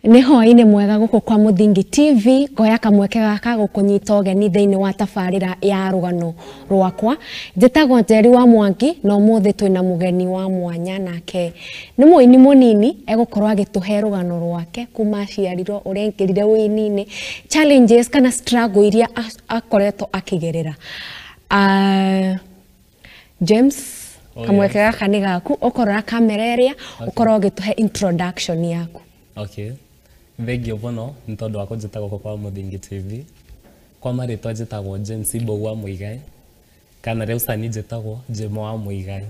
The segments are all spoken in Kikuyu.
Nĩ hwaĩ-inĩ mwega gũkũ kwa Mũthingi TV. Ngoya kamweke gaka gũkũnyita ũgeni thĩinĩ wa tabarĩra ya Rũgano Rwakwa. Njĩtagwo Njeri wa Mwangi, na ũmũthĩ twĩna mũgeni wa mwanya, nake nĩ mũini mũnini egũkorwo agĩtũhe rũgano rwake kuma aciarirwo, ũrĩa aingĩrire ũini-inĩ, challenges kana struggle iria akoretwo akĩgerera. James, Oh, kamweke yes. gaka nĩ gaku, ũkorora kamera ĩrĩa ũkorwo ũgĩtũhe introduction yaku. Okay. Thengio mũno nĩ tondũ wa kũnjĩta gũkũ kwa Mũthingi TV. Kwa marĩtwa njĩtagwo James Mbũgua Mũigai, kana rĩu cani njĩtagwo Jimo wa Mũigai.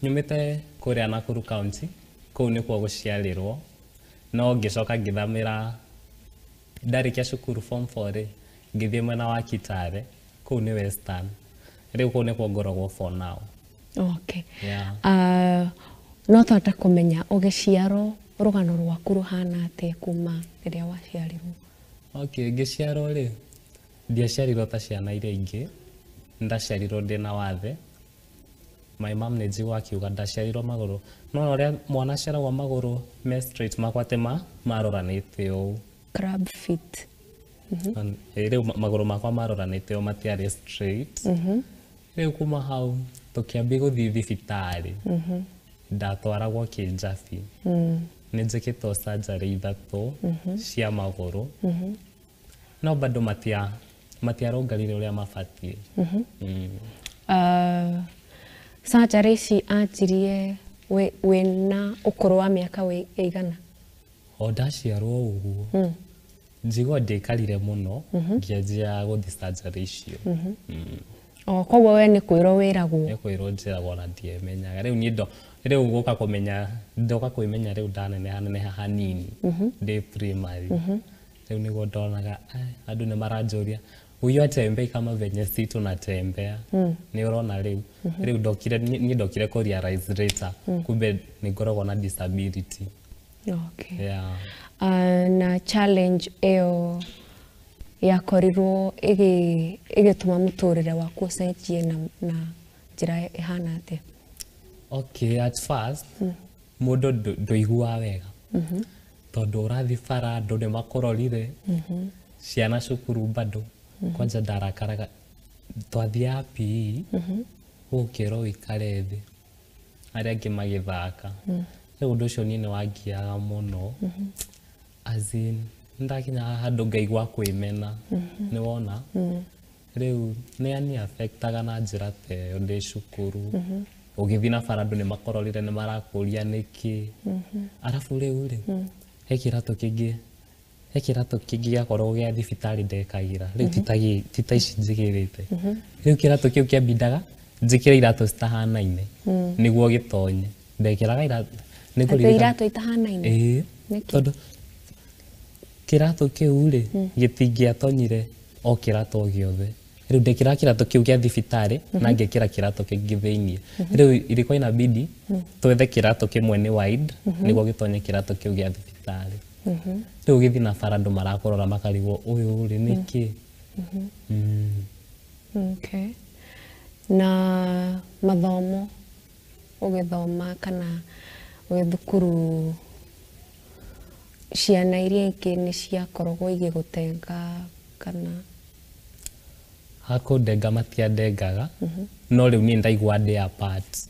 Nyumĩte kũrĩa Nakuru County, kũu nĩkuo gũciarĩrwo, no ngĩcoka ngĩthamĩra ndarĩkia cukuru form 4 rĩ, ngĩthiĩ mwena wa Kitale, kũu nĩ Western. Rĩu kũu nĩkuo ngoragwo for now. Okay. Yeah. No twenda kũmenya ũgĩciarwo rũgano rwaku rũhana atĩa kuma rĩrĩa waciarirwo? Okay, ngĩciarwo rĩ, ndiaciarirwo ta ciana iria ingĩ, ndaciarirwo ndĩna wathe. My mom nĩ njiguaga akiuga ndaciarirwo magũrũ, no ũrĩa mwana aciaragwo magũrũ me straight makwa atĩ maroranĩte ũũ. Crab feet. Rĩu magũrũ makwa maroranĩte ũũ, matiarĩ straight. Rĩu kuma hau tũkĩambia gũthiĩ thibitarĩ, ndatwaragwo Kĩnjabi. Nĩ njĩkĩtwo surgery 3 cia magũrũ, no bado matiarũngarire ũrĩa mabatiĩ. Surgery ici anjirie wĩna ũkũrũ wa mĩaka ĩigana? O ndaciarwo ũguo, njigua ndĩkarire mũno ngĩanjia gũthiĩ surgery icio. O koguo we nĩ kwĩrwo wĩragwo? Nĩ kwĩrwo njĩragwo na ndiemenyaga. Rĩu niĩ ndo rĩu gũka kũmenya, ndoka kwĩmenya rĩu ndaneneha neneha hanini ndĩ primary. Rĩu nĩguo ndonaga andũ nĩ maranjũria, "Huyu atembei kama venye si tunatembea?" Nĩ ũrona rĩu rĩu ndokire, niĩ ndokire kũ realize later kumbe nĩ ngoragwo na disability. Yeah. Na challenge ĩyo yakorirwo ĩgĩtũma mũtũrĩre waku ũcenjie na njĩra ĩhana atĩa? Okay, at first mũndũ ndũiguaga wega tondũ ũrathiĩ bara, andũ nĩ makũrorire, ciana cukuru bado. Kwanja ndarakaraga twathiaga PE, ũkĩrwo ũikare thĩ arĩa angĩ magĩthaka. Rĩu ũndũ ũcio niĩ nĩ wangiaga mũno, as in nĩndakinyaga handũ ngaigua kwĩmena, nĩ wona rĩu nĩ yani affectaga na njĩra ta ĩyo. Ndĩ cukuru, ũgĩthiĩ na bara, andũ nĩ makũrorire, nĩ marakũria nĩkĩ. Arabu rĩu rĩ, he kĩratũ kĩngĩ gĩakoragwo gĩa thibitarĩ ndekagĩra rĩu, ti ta ici njĩkĩrĩte rĩu. Kĩratũ kĩu kĩambindaga njĩkĩre iratũ citahanaine nĩguo gĩtonye. Ndekĩraga iratũ nĩ Atĩ ngũririkana. Iratũ itahanaine? Ĩĩ. Nĩkĩ? Tondũ kĩratũ kĩu rĩ, gĩtingĩatonyire o kĩratũ o gĩothe. Rĩu ndekĩraga kĩratũ kĩu gĩa thibitarĩ na ngekĩra kĩratũ kĩngĩ thĩiniĩ. Rĩu ilikuwa inabidi twethe kĩratũ kĩmwe nĩ wide nĩguo gĩtonye kĩratũ kĩu gĩa thibitarĩ. Rĩu ũgĩthiĩ na bara, andũ marakũrora makarigwo, "Ũyũ rĩ nĩkĩ?" Okay. Na mathomo, ũgĩthoma kana wĩ thukuru, ciana iria ingĩ nĩ ciakoragwo igĩgũtenga kana? Hakũndenga matiandengaga, no rĩu niĩ ndaigua ndĩ apart,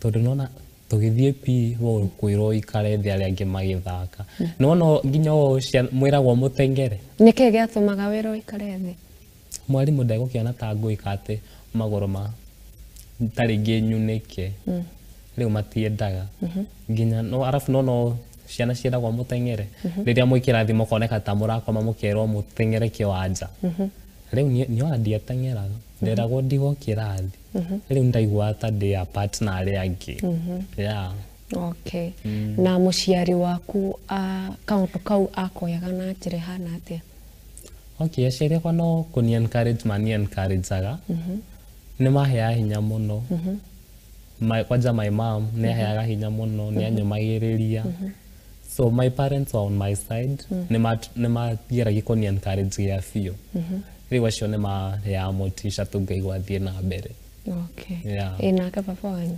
tondũ nona tũgĩthiĩ PE we ũkwĩrwo ũikare thĩ arĩa angĩ magĩthaka. Nĩwona nginya ũũ mwĩragwo mũtengere. Nĩkĩ gĩatũmaga wĩrwo ũikare thĩ? Mwarimũ ndegũkĩona ta ngũĩka atĩ magũrũ ma ta rĩngĩ nyunĩke. Rĩu matiendaga nginya no arabu no ciana ciĩragwo mũteng'ere rĩrĩa mwĩ kĩrathi, mũkoneka ta mũrakoma, mũkerwo mũteng'ere kĩwanja. Rĩu niĩ ona ndiateng'eraga, nderagwo ndigwo kĩrathi. Rĩu ndaiguaga ta ndĩ apart na arĩa angĩ, yeah. Okay. Na mũciari waku kaũndũ kau akoyaga na njĩra ĩhana atĩa? Okay, aciari akwa no kũni encourage, mani encourageaga, nĩ maheaga hinya mũno. Kwanja my mom nĩ aheaga hinya mũno, nĩ anyũmagĩrĩria. So my parents were on my side, nĩ mageragia kũni encourage gĩa biũ. Rĩu acio nĩ maheaga motisha tu ngaigua thiĩ na mbere. Yeah. Ĩ nake baba wanyu?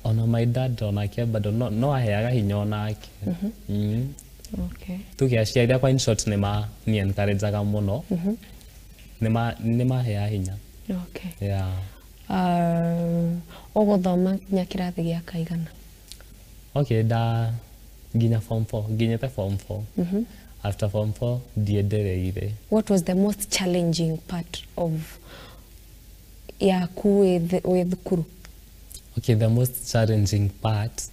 Ona my dad onake bado no aheaga hinya onake. Okay. Tuge aciari akwa in short nĩ ma ni encourageaga mũno, nĩ maheaga hinya. Okay. Yeah. Ũgũthoma nginya kĩrathi gĩa kaigana? Okay, nda nginya form 4, nginyĩte form 4. After form 4 ndiendereire. What was the most challenging part of yaku wĩ thukuru? Okay, the most challenging part,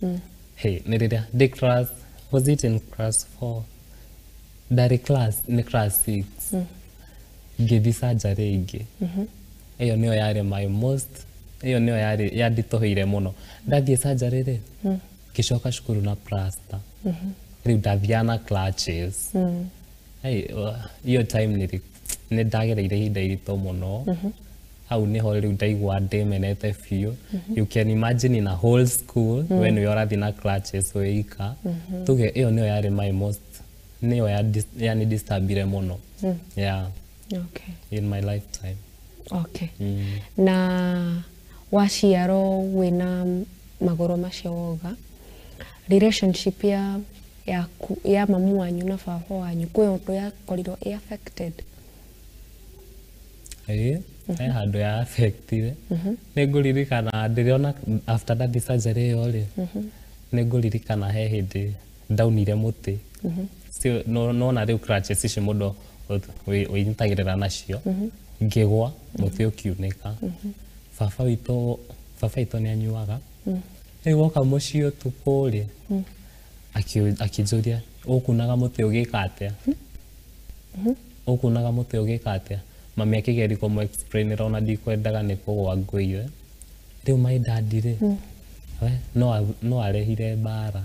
hey, nĩ rĩrĩa ndĩ class, was it in class 4? Ndarĩ class, nĩ class 6. Ngĩthiĩ surgery ĩngĩ. Ĩyo nĩyo yarĩ my most, ĩyo nĩyo yarĩ yanditũhĩire mũno. Ndathiĩ surgery rĩ, ngĩcoka cukuru na plaster. Rĩu ndathiaga na crutches. Hey, iyo time nĩ ndagereire ihinda iritũ mũno. Hau nĩho rĩu ndaigua ndĩmenete biũ. You can imagine in a whole school when we ũrathiĩ na crutches wĩika. Tuge ĩyo nĩyo yarĩ my most, nĩyo yani disturbire mũno. Yeah. Okay. In my lifetime. Okay. Na waciarwo wĩna magũrũ macio woga, relationship ya yaku ya mamu wanyu na baba wanyu kwĩ ũndũ yakorirwo ĩ affected? Ĩĩ, he handũ ya affectire. Nĩ ngũririkana ndĩrona after that surgery ĩyo rĩ, nĩ ngũririkana he hĩndĩ ndaunire mũtĩ. Nona rĩu crutches ici mũndũ wĩnyitagĩrĩra nacio, ngĩgwa mũtĩ ũkiunĩka. Baba witũ nĩ anyuaga. Rĩu woka mũciĩ ũtukũ rĩ, akĩnjũria ũkunaga mũtĩ ũgĩka atĩa? Ũkunaga mũtĩ ũgĩka atĩa? Mami akĩgeria kũmũ explainĩra ona ndikwendaga nĩ kũgwa ngũire. Rĩu my dad rĩ, we no arehire mbara.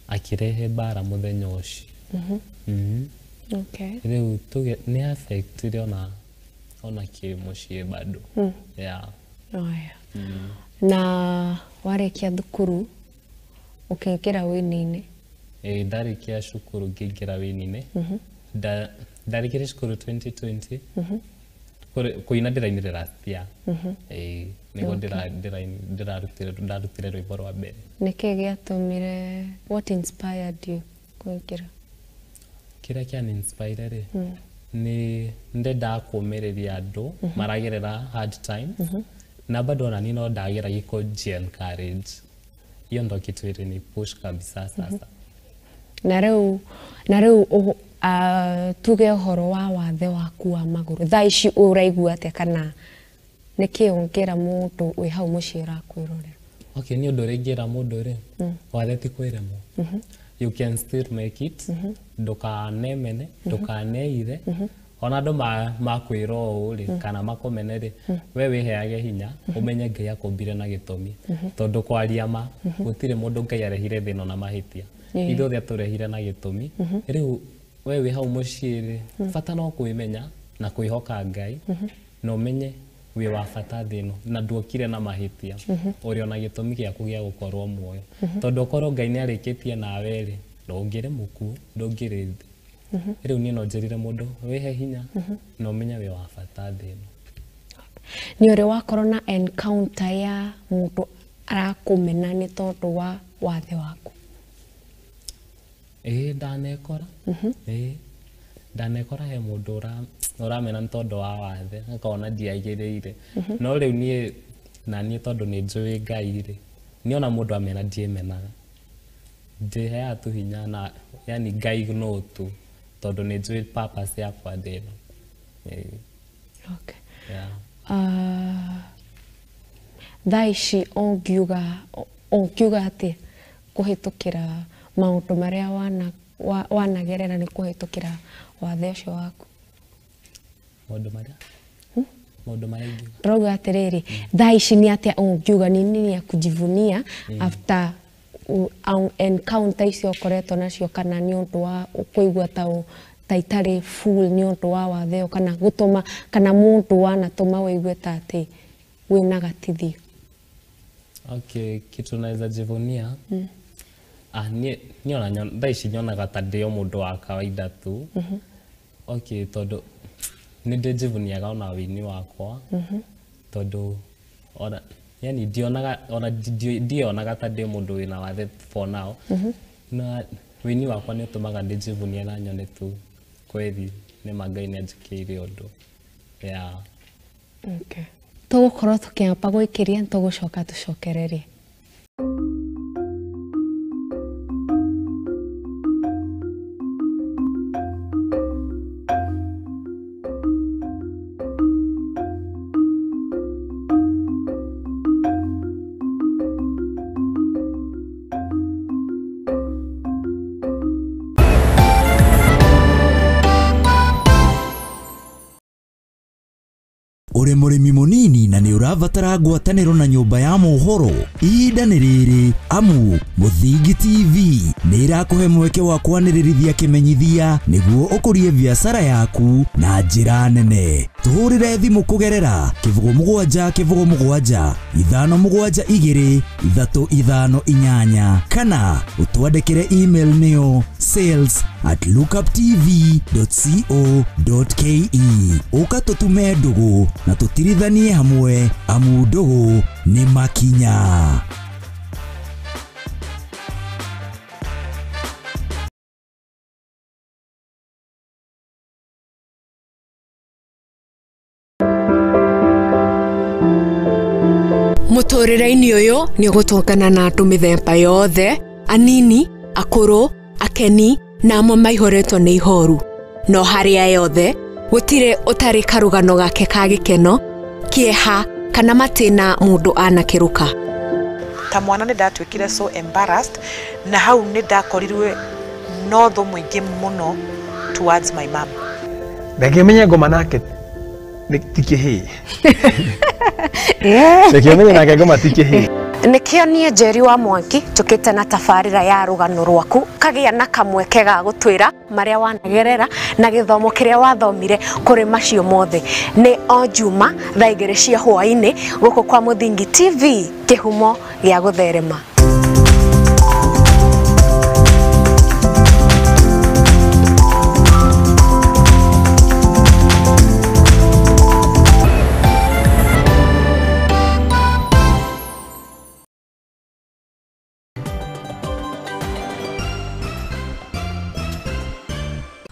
Akĩrehe mbara mũthenya ũcio. Okay. Rĩu tuge nĩ affectire ona kĩmũciĩ bado. Yeah. Aya. Na warĩkia thukuru ũkĩingĩra wĩini-inĩ? Ĩĩ, ndarĩkia cukuru ngĩingĩra wĩini-inĩ. Ndarĩkirie cukuru 2020. Kũina ndĩrainire last year. Ĩĩ, nĩguo ndarutire rwĩmbo rwa mbere. Nĩkĩĩ gĩatũmire, what inspired you kũingĩra? Kĩrĩa kĩani inspire rĩ, nĩ ndendaga kũũmĩrĩria andũ maragerera hard times, na bado ona niĩ no ndageragia kũji encourage. Hiyo ndo kitu ilini push kabisa sasa. Na rĩu tuge ũhoro wa wathe waku wa magũrũ, thaa ici ũraigua atĩa, kana nĩkĩĩ ũngĩra mũndũ wĩ hau mũciĩ ũrakwĩrorera? Okay, nĩ ũndũ ũrĩa ingĩra mũndũ rĩ, wathe ti kwĩremwo. You can still make it. Ndũkanemene, ndũkaneire. Ona andũ makwĩra ũũ rĩ, kana makũmene rĩ, we wĩheage hinya, ũmenye Ngai akũmbire na gĩtũmi. Tondũ kwaria ma, gũtirĩ mũndũ Ngai arehire thĩ ĩno na mahĩtia. Ithuothe atũrehire na gĩtũmi. Rĩu we wĩ hau mũciĩ rĩ, bata no kwĩmenya na kwĩhoka Ngai, na ũmenye wĩ wa bata thĩ ĩno, na nduokire na mahĩtia. Ũrĩ ona gĩtũmi gĩaku gĩa gũkorwo muoyo. Tondũ okorwo Ngai nĩ arĩkĩtie nawe rĩ, ndũngĩrĩ mũkuũ, ndũngĩrĩ thĩ. Rĩu niĩ no njĩrire mũndũ wĩhe hinya na ũmenye wĩ wa bata thĩ ĩno. Nĩ ũrĩ wakorwo na encounter ya mũndũ arakũmena nĩ tondũ wa wathe waku? Ĩĩ, ndanekora. Ĩĩ, ndanekora he mũndũ ũramena nĩ tondũ wa wathe, akona ndiagĩrĩire. No rĩu niĩ na niĩ tondũ nĩ njũĩ Ngai rĩ, niĩ ona mũndũ amena ndiĩmenaga. Ndĩheaga tu hinya na yani Ngai no tu, tondũ nĩ njũĩ purpose yakwa thĩ ĩno. Ĩĩ. Okay. Yeah. Thaa ici ũngiuga atĩa kũhĩtũkĩra maũndũ marĩa wanagerera nĩ kũhĩtũkĩra wathe ũcio waku? Maũndũ marĩa? Maũndũ marĩa ingiuga? Ndĩrauga atĩrĩrĩ, thaa ici nĩ atĩa ũngiuga nĩ nini ya kujivunia after encounter icio ũkoretwo nacio, kana nĩ ũndũ wa kũigua ta itarĩ full nĩ ũndũ wa wathe ũyũ, kana gũtũma, kana mũndũ wanatũma ũigue ta atĩ wĩna gatithio? Okay, kitu naweza jivunia. Niĩ thaa ici nyonaga ta ndĩ o mũndũ wa kawaida tu. Okay, tondũ nĩ ndĩjivuniaga ona wĩini wakwa, tondũ ona yani ndionaga ona ndionaga ta ndĩ mũndũ wĩna wathe for now. Na wĩini wakwa nĩ ũtũmaga ndĩjivunie na nyone tu kweli nĩ ma Ngai nĩ anjĩkĩire ũndũ. Yeah. Okay. Tũgũkorwo tũkĩamba gwĩkĩria tũgũcoka tũcokererie. Uri mũrĩmi mũnini na nĩ ũrabatara ngwatanĩro na nyũmba ya mohoro, ihinda nĩ rĩrĩ amu Mũthingi TV nĩ ĩrakũhe mweke wa kwanĩrĩrithia kĩmenyithia nĩguo ũkũrie biacara yaku na njĩra nene. Tũhũrĩre thimũ kũgerera 07 07 5 7 2 3 5 8 kana ũtwandĩkĩre email nĩyo sales@lookuptv.co.ke. Ũka tũtume ndũgũ na tũtirithanie hamwe amu ndũgũ nĩ makinya. Mũtũrĩre-inĩ ũyũ nĩ ũgũtũngana na andũ mĩthemba yothe, anini, akũrũ, akeni na amwe maihũrĩtwo nĩ ihoru. No harĩa yothe gũtirĩ ũtarĩ karũgano gake ka gĩkeno, kĩeha kana matĩna mũndũ anakĩrũka. Ta mwana nĩ ndatuĩkire so embarrassed na hau nĩ ndakorirwe no thũ mũingĩ mũno towards my mom. Ndangĩmenya ngoma nake nĩ ti kĩhĩĩ. Ndangĩmenya nake ngoma ti kĩhĩĩ. Nĩkĩo niĩ Njeri wa Mwangi njũkĩte na tabarĩra ya rũgano rwaku kagĩa na kamweke ga gũtwĩra marĩa wanagerera na gĩthomo kĩrĩa wathomire kũrĩ macio mothe. Nĩ o Juma thaa 2 cia hwaĩ-inĩ gũkũ kwa Mũthingi TV, kĩhumo gĩa gũtherema.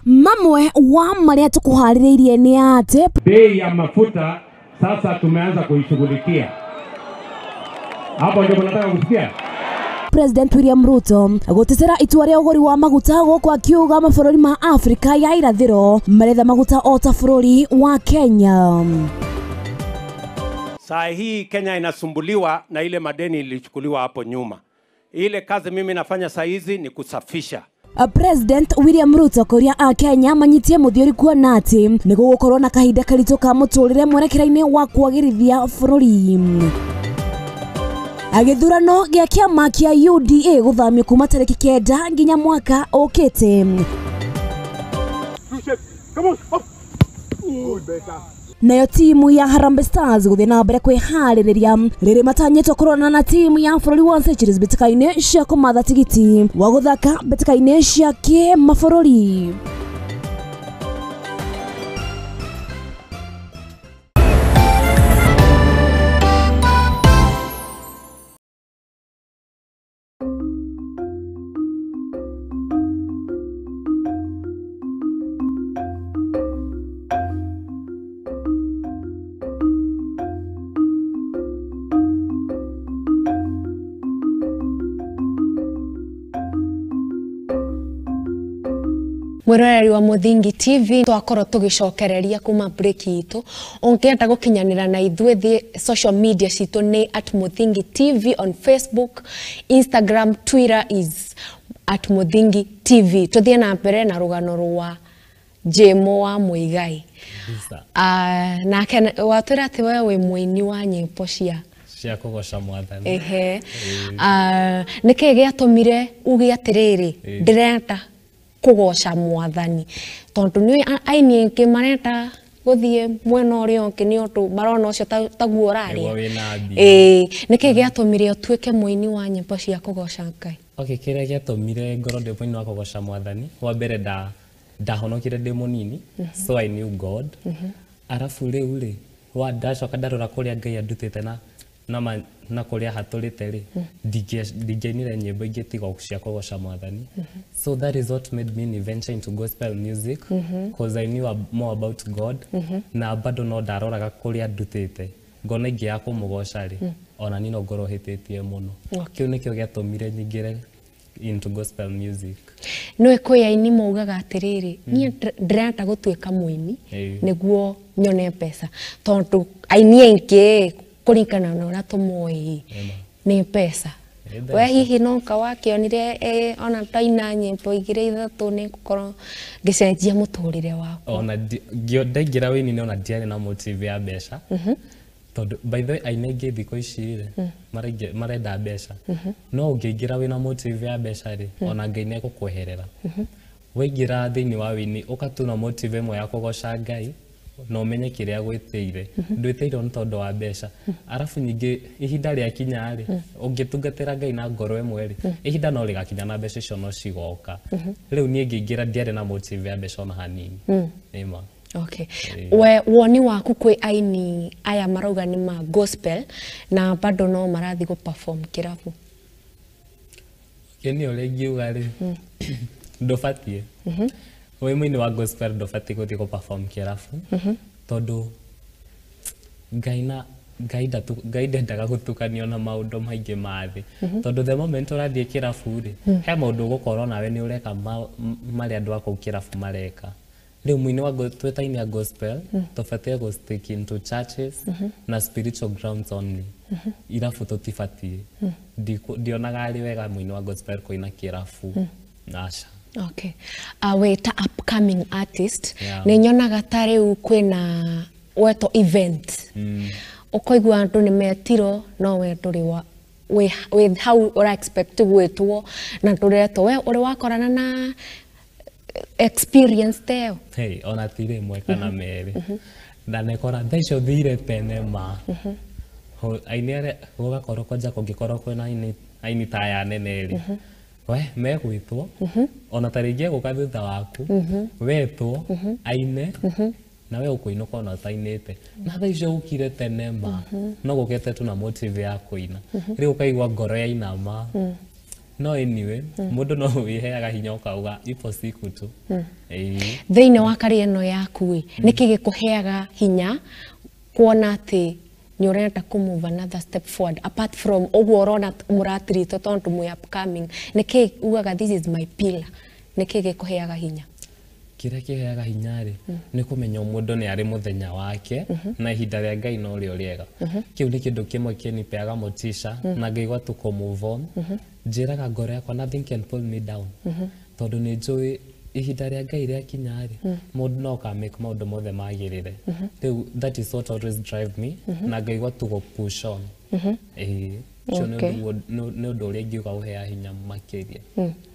Mamwe wa marĩa tũkũharĩrĩirie nĩ atĩ bei ya mafuta sasa tumeanza kuishughulikia. Hapo ndio mnataka kusikia. President William Ruto gũtetera itua rĩa ũgũri wa maguta gũkũ akiuga mabũrũri ma Afrika ya irathĩro maretha maguta o ta bũrũri wa Kenya. Saa hii Kenya inasumbuliwa na ile madeni ilichukuliwa hapo nyuma. Ile kazi mimi nafanya saa hizi ni kusafisha. President William Ruto kũria a Kenya manyitie mũthiori kuona atĩ nĩ gũgũkorwo na kahinda karitũ ka mũtũrĩre mwerekera-inĩ wa kwagĩrithia bũrũri. Gĩthurano gĩa kĩama kĩa UDA gũthamio kuma tarĩki 9 nginya mwaka ũkĩte. Nayo timu ya Harambee Stars gũthiĩ na mbere kwĩharĩrĩria rĩrĩ matanyĩtwo kũrorana na timu ya bũrũri wa Seychelles mbĩtĩka-inĩ cia kũmatha tigiti wa gũthaka mbĩtĩka-inĩ cia kĩmabũrũri. Mwiroreri wa Mũthingi TV twakorwo tũgĩcokereria kuma break itũ. Ũngĩenda gũkinyanĩra na ithuĩ thĩ social media citũ nĩ at Mũthingi TV on Facebook, Instagram, Twitter is at Mũthingi TV. Tũthiĩ na mbere na rũgano rwa Jemo wa Muigai. Nake watwĩra atĩ we wĩ mũini wa nyĩmbo cia kũgoca Mwathani. Ehe. Nĩkĩĩ gĩatũmire uge atĩrĩrĩ ndĩrenda kũgoca Mwathani, tondũ nĩ aini aingĩ marenda gũthiĩ mwena ũrĩa ũngĩ nĩ ũndũ marona ũcio taguo ũraria. Nĩkĩĩ gĩatũmire ũtuĩke mũini wa nyĩmbo cia kũgoca Ngai? Okay, kĩrĩa gĩatũmire ngorwo ndĩ mũini wa kũgoca Mwathani, wa mbere ndahonokire ndĩ mũnini, so I knew God. Arabu rĩu rĩ, ndacoka ndarora kũrĩa Ngai andutĩte na na kũrĩa hatũrĩte rĩ, ndingĩainire nyĩmbo ingĩ tiga o cia kũgoca Mwathani. So that is what made me venture into gospel music, because I knew more about God, na bado no ndaroraga kũrĩa ndutĩte, ngona ingĩ ya kũmũgoca rĩ, ona niĩ no ngorwo hĩtĩtie mũno. Kĩu nĩkĩo gĩatũmire nyingĩre into gospel music. Nĩwe kwĩ aini maugaga atĩrĩrĩ, niĩ ndĩrenda gũtuĩka mũini nĩguo nyone mbeca, tondũ aini aingĩ kũringana na ũrĩa tũmoĩ nĩ mbeca. Nĩ We mbeca. Hihi no ka wakĩonire ona ndaina nyĩmbo igĩrĩ ithatũ nĩ ngũkorwo ngĩcenjia mũtũrĩre wakwa? Ona ndaingĩra wĩini-inĩ, ona ndiarĩ na motive ya mbeca, tondũ by the way, aini aingĩ thikũ ici rĩ, marenda mbeca. No ũngĩingĩra wĩna motive ya mbeca rĩ, ona Ngai nĩ egũkweherera. Waingĩra thĩinĩ wa wĩini ũkatuna motive ĩmwe ya kũgoca Ngai na ũmenye kĩrĩa gwĩtĩire, ndwĩtĩirwo nĩ tondũ wa mbeca. Arabu ningĩ ihinda rĩakinya rĩ, ũngĩtungatĩra Ngai na ngoro ĩmwe rĩ, ihinda no rĩgakinya na mbeca icio no cigoka. Rĩu niĩ ngĩingĩra ndiarĩ na motive ya mbeca ona hanini, nĩma. Okay. We woni waku kwĩ aini aya marauga nĩ ma gospel na bado no marathiĩ gũ perform kĩrabu? Kĩni ũrĩa ingiuga rĩ, ndũbatiĩ, wĩ mũini wa gospel ndũbatiĩ gũthiĩ gũ perform kĩrabu, tondũ Ngai na Ngai Ngai ndendaga gũtukanio na maũndũ maingĩ ma thĩ, tondũ the moment ũrathiĩ kĩrabu rĩ, he maũndũ ũgũkorwo nawe nĩ ũreka marĩa andũ a kũu kĩrabu mareka. Rĩu mũini wa twĩ ta aini a gospel tũbatiĩ gũ stick into churches na spiritual grounds only. Irabu tũtibatiĩ. Ndionaga arĩ wega mũini wa gospel kũina kĩrabu, aca. Okay. We ta upcoming artist, nĩ nyonaga ta rĩu kwĩna weto event, ũkaigua andũ nĩ metirwo no we ndũrĩ wa wĩ hau ũra expect gwĩtwo na ndũretwo. We ũrĩ wakorana na experience ta ĩyo? Hey, ona ti rĩmwe kana merĩ ndanekora thaa icio thire tene ma. Aini arĩa gũgakorwo kwanja kũngĩkorwo kwĩna aini ta aya nene rĩ, we megwĩtwo, ona ta rĩngĩ egũka thutha waku, wetwo aine na we ũkũinũka ona ũtainĩte, na thaa icio ũkire tene ma no gũkĩte tu na motive ya kũina. Rĩu ũkaigua ngoro yainama. No anyway, mũndũ no wĩheaga hinya ũkauga ipo siku tu. Ĩĩ. Thĩinĩ wa career ĩno yaku ĩ, nĩkĩ gĩkũheaga hinya kuona atĩ nĩ ũrenda kũ move another step forward, apart from ũguo ũrona mũratiritwo tondũ mwĩ upcoming? Nĩkĩ ugaga, "This is my pillar"? Nĩkĩ gĩkũheaga hinya? Kĩrĩa kĩheaga hinya rĩ, nĩ kũmenya o mũndũ nĩ arĩ mũthenya wake na ihinda rĩa Ngai no rĩo rĩega. Kĩu nĩ kĩndũ kĩmwe kĩnipeaga motisha na ngaigua tu kũ move on. Njĩraga ngoro yakwa, "Nothing can pull me down," tondũ nĩ njũĩ ihinda rĩa Ngai rĩakinya rĩ, mũndũ no ka make maũndũ mothe magĩrĩre. Rĩu that is what always drive me na ngaigua tu gũ push on. Ĩĩ, ũcio nĩ nĩ ũndũ ũrĩa ingiuga ũheaga hinya makĩria,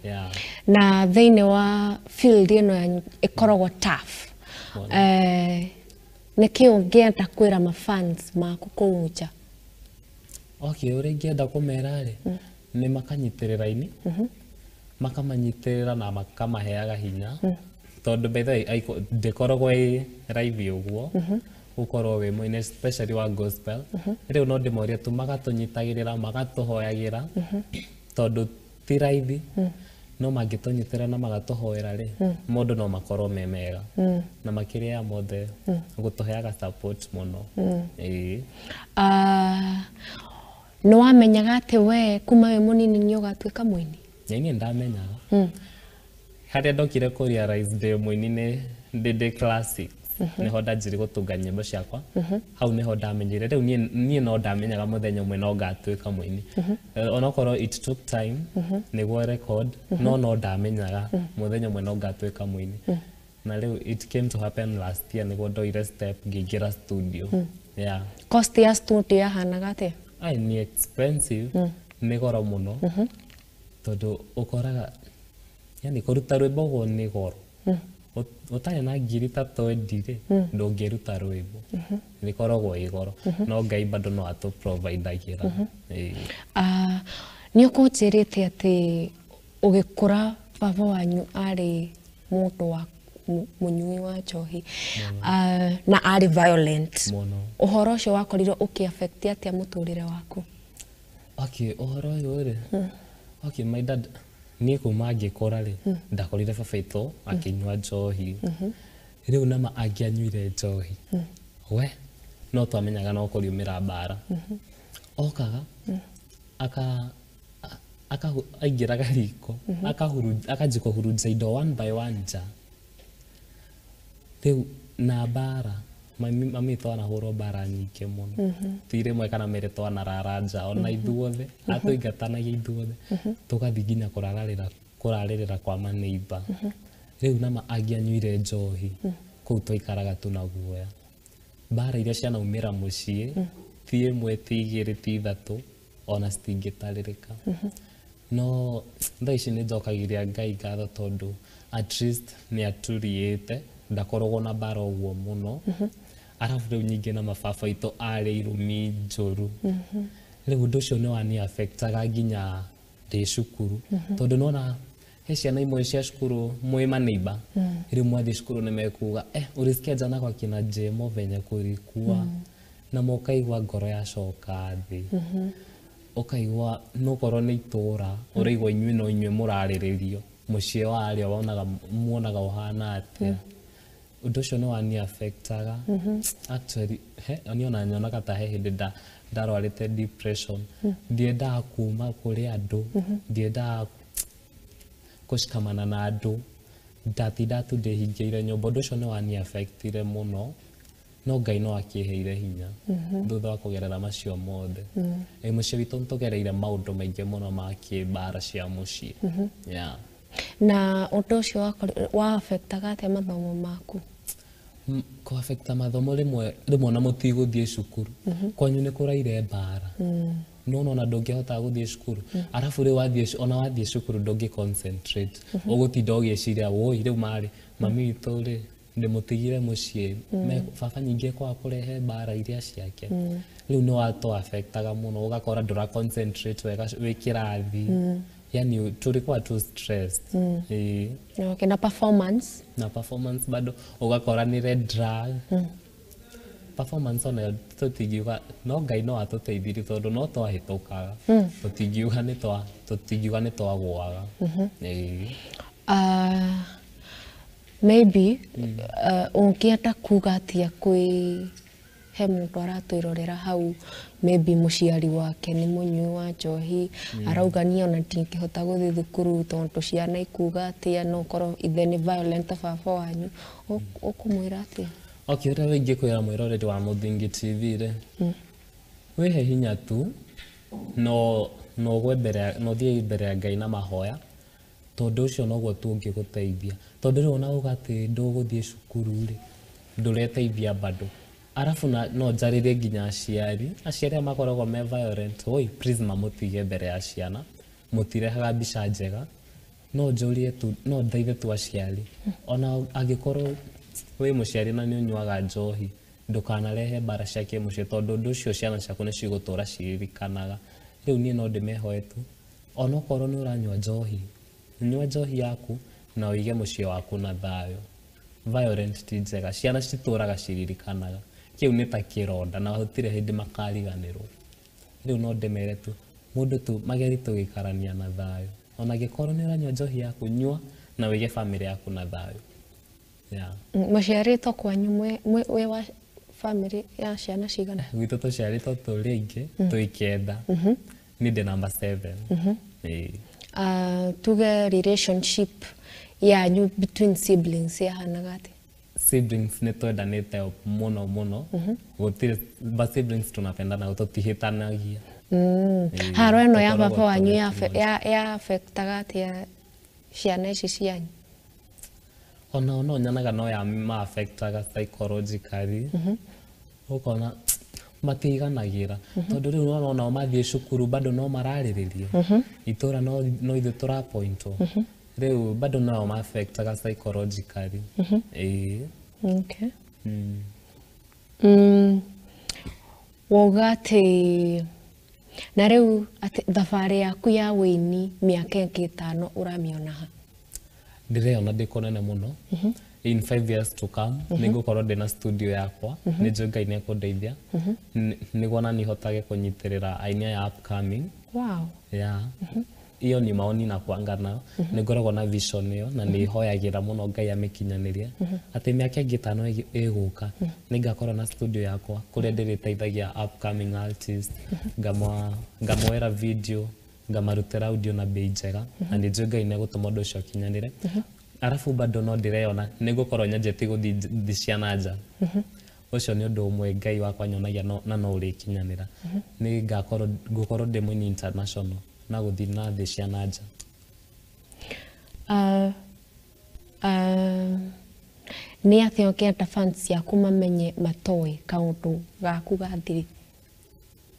yeah. Na thĩinĩ wa field ĩno yanyu ĩkoragwo tough, nĩkĩ ũngĩenda kwĩra mafans maku kũu nja? Okay, ũrĩa ingĩenda kũmera rĩ, nĩ makanyitĩrĩra aini, makamanyitĩrĩra na makamaheaga hinya, tondũ by the way ndĩkoragwo ĩ raithi ũguo gũkorwo wĩ mũini, especially wa gospel. Rĩu no ndĩmorie tu magatũnyitagĩrĩra, magatũhoyagĩra, tondũ ti raithi, no mangĩtũnyitĩrĩra na magatũhoera rĩ, mũndũ no makorwo me mega. Na makĩria ya mothe, gũtũheaga support mũno. Ĩĩ. Ah, nĩ wamenyaga atĩ we kuma wĩ mũnini nĩ ũgatuĩka mũini? Niĩ ndamenyaga. Harĩa ndokire kũ realize ndĩ mũini nĩ ndĩ class 6, nĩho ndanjirie gũtunga nyĩmbo ciakwa. Hau nĩho ndamenyire. Rĩu niĩ no ndamenyaga mũthenya ũmwe no ngatuĩka mũini. Onokorwo it took time nĩguo record, no ndamenyaga mũthenya ũmwe no ngatuĩka mũini. Na rĩu it came to happen last year, nĩguo ndoire step ngĩingĩra studio, yeah. Cost ya studio yahanaga atĩa? Ai, ni expensive, nĩ goro mũno, tondũ ũkoraga yani kũruta rwĩmbo ũguo nĩ goro. Ũtarĩ na ngiri ta 20 rĩ, ndũngĩruta rwĩmbo. Rĩkoragwo ĩ goro, no Ngai bado no atũ providagĩra. Ĩĩ. Ah, nĩ ũkũnjĩrĩte atĩ ũgĩkũra baba wanyu arĩ mũndũ wa Mũnyui wa njohi na arĩ violent. Mũno. Ũhoro ũcio wakorirwo ũkĩ-affect atĩa mũtũrĩre waku? Okay, ũhoro ũyũ rĩ, okay, my dad, niĩ kuma ngĩkũra rĩ, ndakorire baba witũ akĩnyua njohi. Rĩu nama angĩanyuire njohi, we no twamenyaga no kũriumĩra mbara. Okaga aka aingĩraga riko, akanjia kũhurunja indo one by one nja. Rĩu na mbara, mami witũ anahũrwo mbara nyingĩ mũno, ti rĩmwe kana merĩ. Twanarara nja ona ithuothe, atũingatanagia ithuothe, tũgathiĩ nginya kũrarĩrĩra kwa maneiba. Rĩu nama angĩanyuire njohi, kũu twaikaraga tuna guoya. Mbara iria cianaumĩra mũciĩ ti ĩmwe, ti igĩrĩ, ti ithatũ, ona citingĩtarĩrĩka. No thaa ici nĩ njokagĩria Ngai ngatho tondũ at least nĩ aturiĩte, ndakoragwo na mbara ũguo mũno. Arabu rĩu nyingĩ na mababa witũ arĩ irumi njũru. Rĩu ũndũ ũcio nĩ wani affectaga nginya ndĩ cukuru, tondũ nona he ciana imwe cia cukuru mwĩ maneiba, rĩu mwathiĩ cukuru nĩ mekuga, "Eh, ulisikia jana kwa kina Jemo venye kulikuwa?" Na mũkaigua ngoro yacoka thĩ, ũkaigua nokorwo nĩ itũra ũraigua inyuĩ no inyuĩ mũrarĩrĩrio, mũciĩ wa arĩa wonaga muonaga ũhana atĩa. Ũndũ ũcio nĩ wani affectaga actually. He niĩ ona nyonaga ta he hĩndĩ ndarwarĩte depression. Ndiendaga kuma kũrĩ andũ, ndiendaga gũcikamana na andũ, ndatindaga tu ndĩhingĩire nyũmba. Ũndũ ũcio nĩ wani affectire mũno, no Ngai no akĩheire hinya thutha wa kũgerera macio mothe. Ĩ, mũciĩ witũ nĩtũgereire maũndũ maingĩ mũno ma kĩmbara cia mũciĩ, yeah. Na ũndũ ũcio wa affectaga atĩa mathomo maku? Kũaffecta mathomo, rĩmwe rĩmwe ona mũtigũthiĩ cukuru, kwanyu nĩ kũraire mbara, no nona ndũngĩhota gũthiĩ cukuru. Arabu rĩu wathiĩ, ona wathiĩ cukuru ndũngĩ concentrate, ũgũtinda ũgĩciria, "Woi, rĩu marĩ mami witũ rĩ, ndĩmũtigire mũciĩ, baba nyingĩ kwaga kũrehe mbara iria ciake." Rĩu nĩ watũ affectaga mũno, ũgakora ndũra concentrate wega wĩ kĩrathi, yani tulikuwa too stressed. Ĩĩ. Okay, na performance? Na performance bado ũgakora nĩ red drag performance onayo. Tũtingiuga, no Ngai no atũteithirie tondũ no twahĩtũkaga, tũtingiuga nĩ twagũaga. Ĩĩ. Maybe ũngĩenda kuga atĩa kwĩ he mũndũ aratwĩrorera hau, maybe mũciari wake nĩ mũnyui wa njohi, arauga, "Niĩ ona ndingĩhota gũthiĩ thukuru tondũ ciana ikuga atĩa?" No ũkorwo ithe nĩ violent ta baba wanyu. Ũkũmwĩra atĩa? Okay, ũrĩa ingĩkwĩra mwĩroreri wa Mũthingi TV rĩ, wĩhe hinya tu, no ũgwe mbere no ũthiĩ mbere ya Ngai na mahoya, tondũ ũcio noguo tu ũngĩgũteithia. Tondũ rĩu ona uga atĩ ndũgũthiĩ cukuru rĩ, ndũreteithia bado. Arabu na no njarĩrie nginya aciari arĩa makoragwo me violent, oi please, mamũtige mbere ya ciana, mũtirehaga mbica njega. No njũrie tu, no ndeithe tu aciari, ona angĩkorwo wĩ mũciari na nĩ ũnyuaga njohi, ndũkanarehe mbara cia kĩmũciĩ, tondũ ũndũ ũcio ciana ciaku nĩ cigũtũra ciririkanaga. Rĩu niĩ no ndĩmehoe tu, onokorwo nĩ ũranyua njohi, nyua njohi yaku na ũige mũciĩ waku na thayũ. Violent ti njega, ciana citũraga ciririkanaga, kĩu nĩ ta kĩronda na gũtirĩ hĩndĩ makariganĩrwo. Rĩu no ndĩmere tu mũndũ tu magerie tũgĩikarania na thayũ. Ona angĩkorwo nĩ ũranyua njohi yaku, nyua na ũige bamĩrĩ yaku na thayũ, yeah. Mũciarĩtwo kwanyu wĩ wa bamĩrĩ ya ciana cigana? Gwitũ tũciarĩtwo tũrĩ aingĩ, twĩ 9, niĩ ndĩ namba 7. Ĩĩ. Tuge relationship yanyu between siblings yahanaga atĩa? Siblings nĩ twendanĩte mũno mũno, gũtirĩ, ba siblings tunapendana, tũtihĩtanagia. Ĩĩ, Haro ĩno ya tũkoragwo baba wanyu tũrĩ ya affectaga atĩa ciana ici cianyu? Ona no nyonaga no ya ma affectaga psychologically, ũkona matiganagĩra, tondũ rĩu nona onao mathiĩ cukuru bado no mararĩrĩrio itũra, no ithuĩ tũrapointwo. Rĩu bado no ma affectaga psychologically. Ĩĩ. Okay. Wauga atĩ na rĩu atĩ thabarĩ yaku ya wĩini mĩaka ĩngĩ 5 ũramĩona ha? Ndĩreyona ndĩ kũnene mũno. In 5 years to come nĩ ngũkorwo ndĩna studio yakwa. Nĩ njũĩ Ngai nĩ ekũndeithia nĩguo na nihotage kũnyitĩrĩra aini aya upcoming. Yeah, iyo ni maoni na kwanga nayo. Nĩ ngoragwo na vision ĩyo na nĩ hoyagĩra mũno Ngai amĩkinyanĩrie atĩ mĩaka ĩngĩ 5 ĩgũka nĩ ngakorwo na studio yakwa kũrĩa ndĩrĩteithagia upcoming artist, ngamoera video, ngamarutĩra audio na bei njega, na nĩ njũĩ Ngai nĩ egũtũma ũndũ ũcio ũkinyanĩre. Arabu bado no ndĩreyona nĩ ngũkorwo nyanjĩtie gũthiĩ thĩ cia na nja. Ũcio nĩ ũndũ ũmwe Ngai wakwa nyonagia na no ũrĩkinyanĩra. Nĩ ngakorwo ngũkorwo ndĩ mũini international na gũthiĩ na thĩ cia na nja. Nĩ atĩa ũngĩenda fans ciaku mamenye matoĩ, kaũndũ gaku ga thiri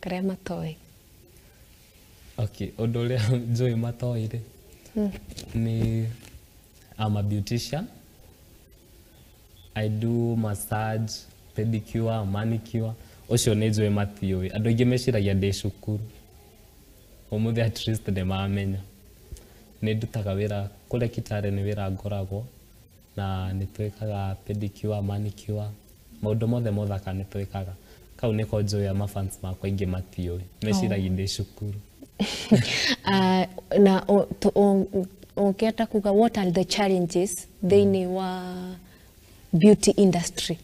karĩa matoĩ? Okay, ũndũ ũrĩa njũĩ matoĩ rĩ, nĩ I'm a beautician. I do massage, pedicure, manicure. Ũcio nĩ njũĩ matiũĩ. Andũ aingĩ meciragia ndĩ cukuru. Ũmũthĩ at least nĩ mamenya. Nĩ ndutaga wĩra kũrĩa Kitale, nĩ wĩra ngoragwo na nĩ twĩkaga pedicure, manicure, maũndũ mothe mothaka nĩ twĩkaga. Kau nĩko njũĩ mafans makwa aingĩ matiũĩ, meciragia ndĩ cukuru. Na ũngĩenda kuga, what are the challenges thĩinĩ wa beauty industry?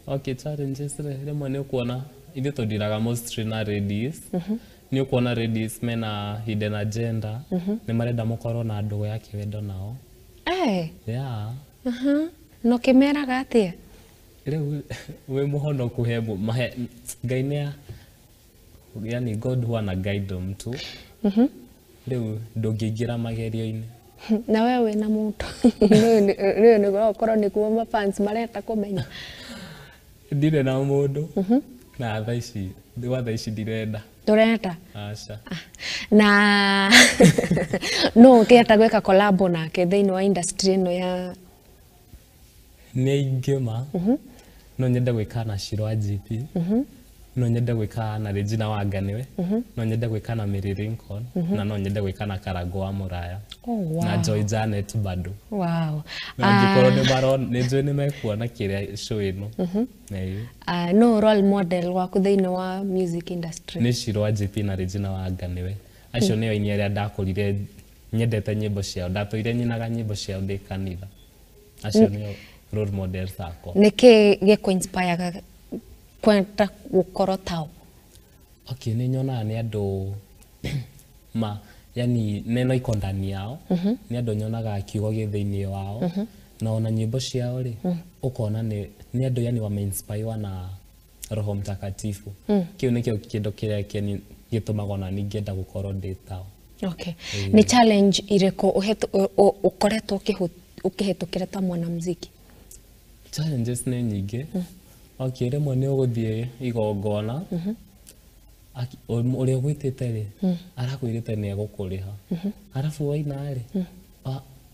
Okay, challenges rĩ, rĩmwe nĩ ũkuona ithuĩ tũndiraga mostly na ladies. Nĩ ũkuona ladies mena hidden agenda, nĩ marenda mũkorwo na ndũgũ ya kĩwendo nao. Yeah. No kĩmeraga atĩa? Rĩu wĩ mũhonoku he mahe Ngai nĩ yani God huwa na guide mtu. Rĩu ndũngĩingĩra magerio-inĩ. Na we wĩna mũndũ rĩu nĩguo ũkorwo nĩguo mafans marenda kũmenya. Ndirĩ na mũndũ na thaa ici, gwa thaa ici ndirenda. Ndũrenda? Aca. Na no ũngĩenda gwĩka collabo nake thĩinĩ wa industry ĩno ya? Nĩ aingĩ ma. No nyende gwĩka na Shiro wa GP, no nyende gwĩka na Regina Wanganiwe, no nyende gwĩka na Mary Lincoln, na no nyende gwĩka na Karango wa Mũraya na Joy Janet bado. Na angĩkorwo nĩ marona, nĩ njũĩ nĩ mekuona kĩrĩa show ĩno. Ĩĩ. No role model waku thĩinĩ wa music industry? Nĩ Shiro wa GP na Regina Wanganiwe. Acio nĩo aini arĩa ndakũrire nyendete nyĩmbo ciao, ndatũire nyinaga nyĩmbo ciao ndĩ kanitha. Acio nĩo role models akwa. Nĩkĩ gĩkũ-inspire kwenda gũkorwo tao? Okay, nĩ nyonaga nĩ andũ ma yani neno iko ndani yao. Nĩ andũ nyonaga kiugo gĩ thĩinĩ wao, na ona nyĩmbo ciao rĩ, ũkona nĩ andũ yani wameinspire na Roho Mtakatifu. Kĩu nĩkĩo kĩndũ kĩrĩa gĩtũmaga ona niĩ ngĩenda gũkorwo ndĩ tao. Okay. Nĩ challenge irĩkũ ũkoretwo ũkĩhĩtũkĩra ta mwanamuziki? Challenges nĩ nyingĩ. Okay, rĩmwe nĩ ũgũthiĩ igongona, ũrĩa ũgwĩtĩte rĩ, arakwĩrĩte nĩ egũkũrĩha, arabu waina rĩ,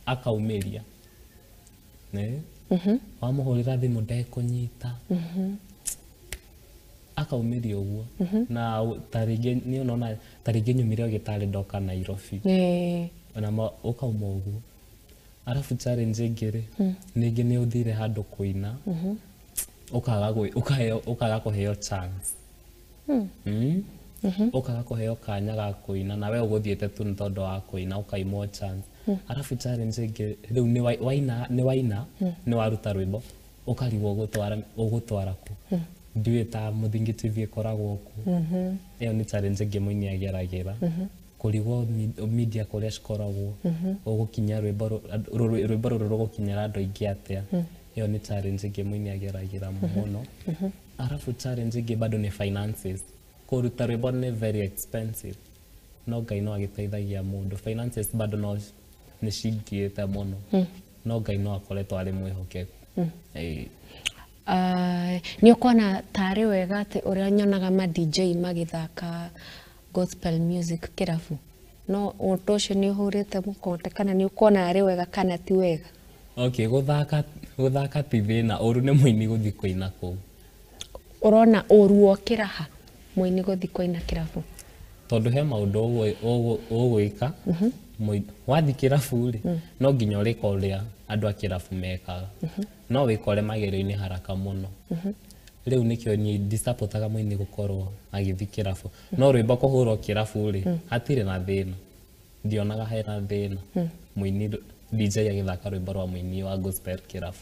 akaumĩria. Nĩ wamũhũrĩra thimũ ndekũnyita, akaumĩria ũguo. Na ta rĩngĩ nĩ ũnona ta rĩngĩ nyumire o gĩtarĩ ndoka Nairobi, ona ũkauma ũguo. Arabu challenge ĩngĩ rĩ, ningĩ nĩ ũthire handũ kũina, ũkaga kũheo chance. Ũkaga kũheo kanya ga kũina, na we ũgũthiĩte tu nĩ tondũ wa kũina, ũkaimwo chance. Arabu challenge ĩngĩ rĩu nĩ waina, nĩ waina, nĩ waruta rwĩmbo, ũkarigwo ũgũtwara kũ. Ndiũĩ ta Mũthingi TV ĩkoragwo kũ. Ĩyo nĩ challenge ĩngĩ mũini ageragĩra, kũrigwo media kũrĩa cikoragwo, ũgũkinya rwĩmbo rwĩmbo rũrũ rũgũkinyĩra andũ aingĩ atĩa. Ĩyo nĩ challenge ĩngĩ mũini ageragĩra mũno. Arabu challenge ĩngĩ bado nĩ finances. Kũruta rwĩmbo nĩ very expensive, no Ngai no agĩteithagia mũndũ. Finances bado no nĩ cingĩte mũno, no Ngai no akoretwo arĩ mwĩhokeku. Ĩĩ. Nĩ ũkuona tarĩ wega atĩ ũrĩa nyonaga ma DJ magĩthaka gospel music kĩrabu, no ũndũ ũcio nĩ ũhũrĩte mũkonde, kana nĩ ũkuona arĩ wega kana ti wega? Okay, gũthaka ti thĩna, ũru nĩ mũini gũthiĩ kũina kũu. Ũrona ũru wokĩra ha mũini gũthiĩ kũina kĩrabu? Tondu he maundu ũgwĩka wathi kĩrabu rĩ, no nginya ũrĩka ũrĩa andũ a kĩrabu mekaga, no wĩkore magerio-inĩ haraka mũno. Rĩu nĩkĩo niĩ ndisupportaga mũini gũkorwo agĩthiĩ kĩrabu. No rwĩmbo kũhũrwo kĩrabu rĩ, hatirĩ na thĩna, ndionaga hena thĩna mũini DJ agĩthaka rwĩmbo rwa mũini wa gospel kĩrabu.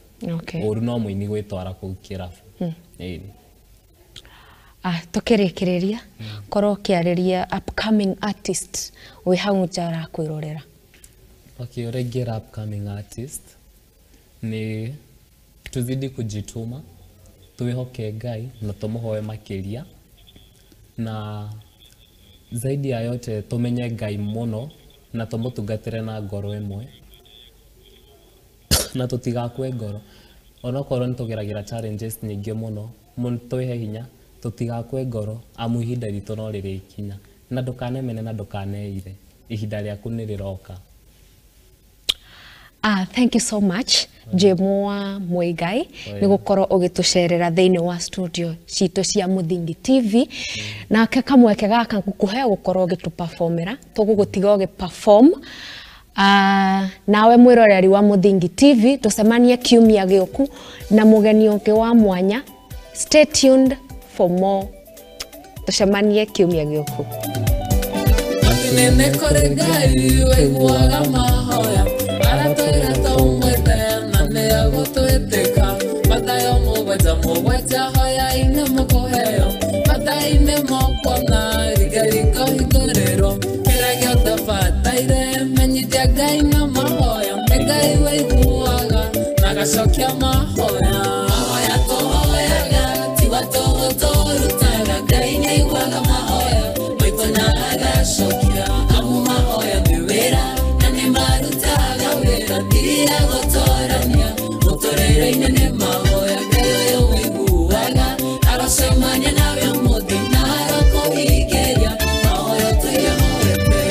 Ũru no mũini gwĩtwara kũu kĩrabu. Ĩĩ. Tukĩrĩkĩrĩria, korwo ũkĩarĩria upcoming artist wĩ hau nja ũrakwĩrorera. Okay, ũrĩa ingĩra upcoming artist ni tuzidi kujituma, twĩhoke Ngai na tũmũhoe makĩria, na zaidi ya yote tumenye Ngai mũno na tũmũtungatĩre na ngoro ĩmwe na tũtigakue ngoro onokorwo nĩ tũgeragĩra challenges nyingĩ mũno mũno, twĩhe hinya tũtigakue ngoro amu ihinda ritũ no rĩrĩkinya, na ndũkanemene na ndũkaneire, ihinda rĩaku nĩ rĩroka. Thank you so much Jemwa Muigai nĩ gũkorwo ũgĩtũcerera thĩinĩ wa studio citũ cia Mũthingi TV. Nake kamweke gaka ngũkũhe gũkorwo ũgĩtũperformera, tũgũgũtiga ũgĩperform. Nawe mwĩroreri wa Mũthingi TV, tũcemanie kiumia gĩũku na mũgeni ũngĩ wa mwanya. Stay tuned for more. Tũcemanie kiumia gĩũku. Nene kore Ngai waiguaga mahoya, aratwĩra tũmwethe na nĩegũtwĩtĩka. Mathayo 7:7, hoya-inĩ mũkũheo, mata-inĩ mũkuona rigariko hingũrĩrwo. Kĩrĩa gĩothe bataire menyithia Ngai na mahoya, nĩ Ngai waiguaga na agacokia mahoya. Mahoya tũhoyaga ti wa tũhũ tũrutaga, Ngai nĩaiguaga mahoya maitũ na agacokia. Amu mahoya nĩ wĩra na nĩ marutaga wĩra, tiria gũtorania mũtũrĩre-inĩ nĩ mahoya. Ngai ũyũ ũiguaga arocemania nawe ũmũthĩ na arokũhingĩria mahoya tũihoete.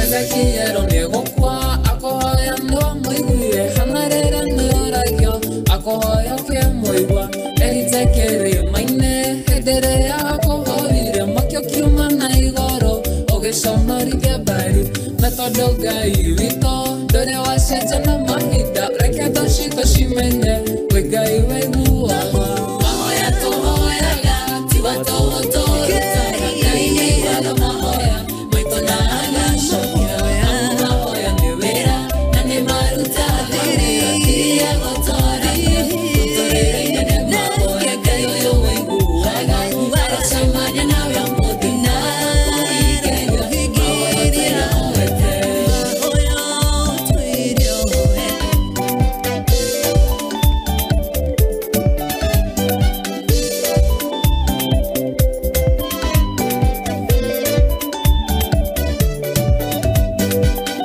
Ezekiel nĩegũkua akũhoya nĩwamũiguire, Hana rĩrĩa nĩoragio akũhoya ũkĩmũigua. Elija kĩrĩma-inĩ hĩndĩ ĩrĩa akũhoire, mwaki ũkiuma na igũrũ ũgĩconorithia mbari. Na tondũ Ngai witũ ndũrĩ wacenjia na mahinda, reke thũ citũ cimenye kwĩ Ngai waiguaga. Mahoya tũhoyaga ti wa tũhũ tũrutaga, Ngai nĩaiguaga mahoya maitũ na agacokia. Amu mahoya nĩ wĩra na nĩ marutaga wĩra, tiria gũtorania mũtũrĩre-inĩ nĩ mahoya. Ngai ũyũ waiguaga arocemania nawe ũmũthĩ na arakũhingĩria mahoya tũihoete.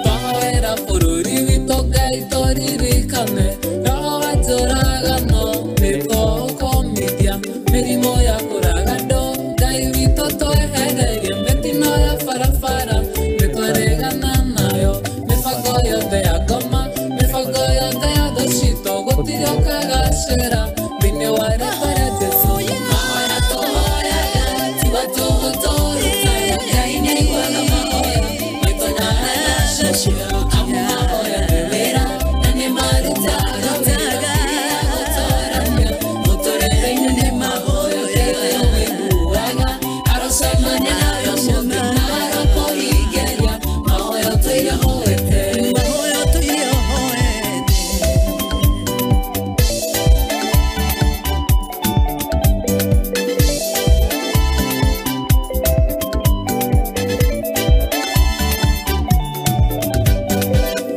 Twahoera bũrũri witũ Ngai tũririkane, roho wa njũragano nĩtũũkũmithia, mĩrimũ ya kũraga andũ Ngai witũ twehererie, mĩtino ya barabara nĩtwaregana nayo, mĩbango yothe ya ngoma, mĩbango yothe ya thũ citũ gũtirĩ ũkagacĩra thĩinĩ wa rĩtwa rĩa Jesũ. Mahoya tũhoyaga ti wa tũhũ tũrutaga, Ngai nĩaiguaga mahoya maitũ na agacokia. Amu mahoya nĩ wĩra na nĩ marutaga wĩra, tiria gũtorania mũtũrĩre-inĩ nĩ mahoya. Ngai ũyũ ũiguaga arocemania nawe ũmũthĩ na arokũhingĩria mahoya tũihoete.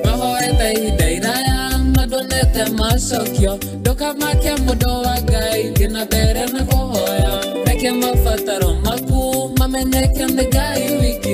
Mahoete ihinda iraya na ndonete macokio, ndũkamake mũndũ wa Ngai thiĩ na mbere na kũhoya. Reke mabataro maku mamenyeke nĩ Ngai wiki.